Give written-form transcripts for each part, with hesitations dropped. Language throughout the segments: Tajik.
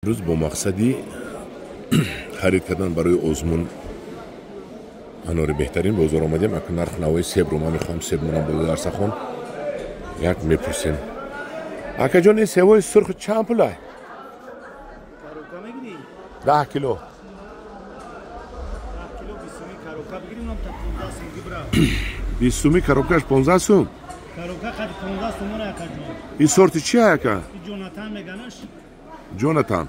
Имрӯз бо мақсади харид кардан барои озмун анори беҳтарин бозор омадем. Акун нарх навои себро ман мехоҳам, себ монам болои дарсахон як мепурсем. Акаҷон, ин себои сурх чанд пулай? 10 кило. 20 суми коробкаш 15 сум. Ин сорти чи ака? Ҷонатан.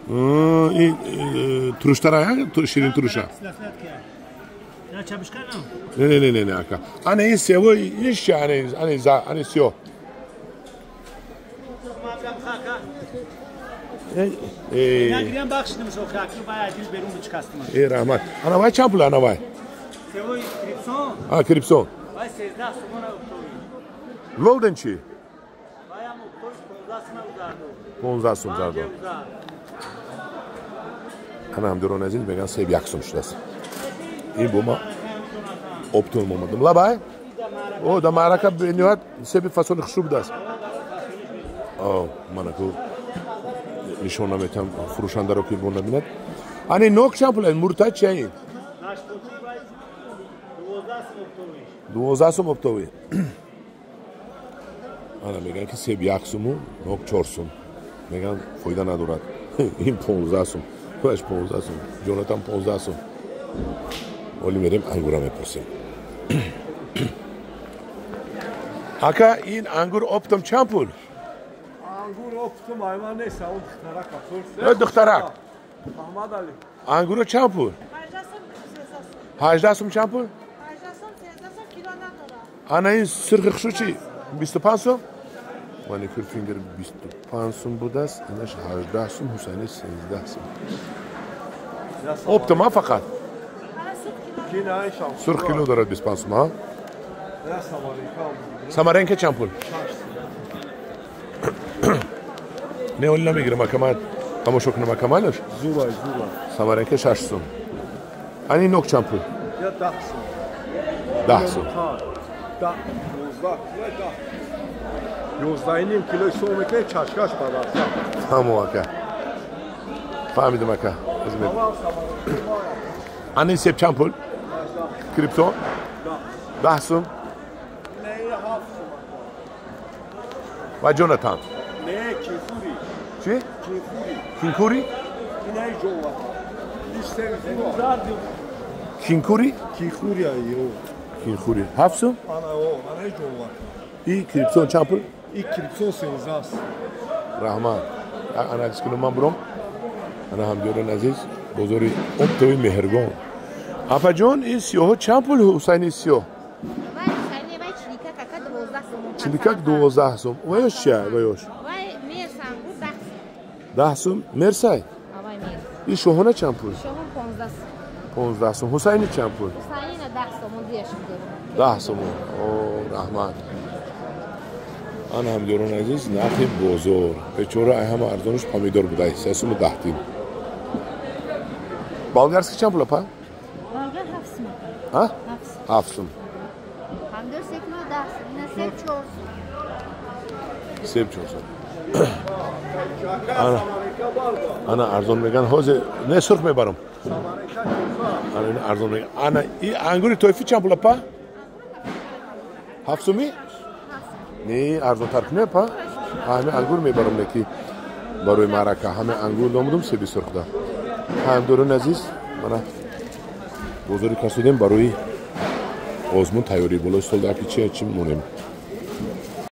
Ин туруштара, ширин туруша. Не, не, не, не, ака. Ана ин севои иш чи, ана ана ана сиёҳ. Э, раҳмат. Ана вай чанд пул, ана вай? А, крипсон. Голден чи? 15 сум зардо. Ана ҳамдирони азиз, мегӯянд себ 1 сум шудааст. Ин бо ма оптом омадам. Лабай? О, да маърака бениҳоят себи фасони хушрӯ будааст. О, манаку нишон наметам фурӯшандаро ки бо набинад. Ани нок чанд пул? Мурта чи ин? 12 сум оптовӣ. Ана мегӯянд ки себ 1 суму нок 4 сум. Мегӯянд фоида надорад. Ин 15 сум. Худаш 15 сум. Ҷонатан 15 сум. Оли мерем ангура мепурсем. Ака, ин ангур оптом чанд пул? Ангур оптом айман нест, он духтарак апурс. Э, духтарак. Аҳмад Али. Ангуро чанд пул? 18 сум чанд пул? Ана ин сурхи хушрӯ чи? 25 сум? Маникюр фингер 25 сум будааст, инаш 18 сум, Ҳусайни 13 сум. Оптом, а фақат? Сурх кило дорад 25 сум, а? Самаренка чанд пул? Не, оли намегирам, ака, ман тамошо кунам, ака, майлаш? Зурай, зурай. Самаренка 6 сум. Ани нок чанд пул? 10 сум. 10 сум. 11.5 килои сом мекунед, чашкаш падарса. Фаҳмо, ака. Фаҳмидам, ака. Ани себ чанд пул? Криптон? 10 сум. Ва Ҷонатан? Не, кинхури. Чи? Кинхури. Кинкури? Инаи ҷовата. Кинкури? Кинхури ай, о. Кинхури. 7 сум? Ана, о, анаи ҷовата. И криптон чанд пул? И криптон 13 сум. Раҳмат. Анализ кунам ман буром. Ана ҳамдиёрони азиз, бозори оптови Меҳргон. Апаҷон, ин сиёҳо чанд пул, Ҳусайни сиёҳ? Чиликак 12 сум. Ваёш чи? Ваёш? 10 сум. Мерсай? И шоҳона чанд пул? 15 сум. Ҳусайни чанд пул? 10 сум. О, раҳмат. Ана ҳамдиёрони азиз, нархи бозор. Бечора ай ҳама арзонаш помидор буда, 3 суму 10 тин. Болгарский чанд пул, апа? Болгар 7 сум. А? 7 сум. Помидор 3 кило 10 сум. Ина себ 4 сум. Себ 4 сум. Ана, ана арзон меган, ҳозир не сурх мебарам. Ана ина арзон меган. Ана и ангури тойфи чанд пул, апа? 7 суми? Не, арзонтар кунем, апа? Ҳами ангур мебарам, неки барои маърака. Ҳами ангур домудум, себи сурхда. Ҳамдорони азиз, мана бозори касудем барои озмун тайёрӣ. Болои стол даки чи чи монем.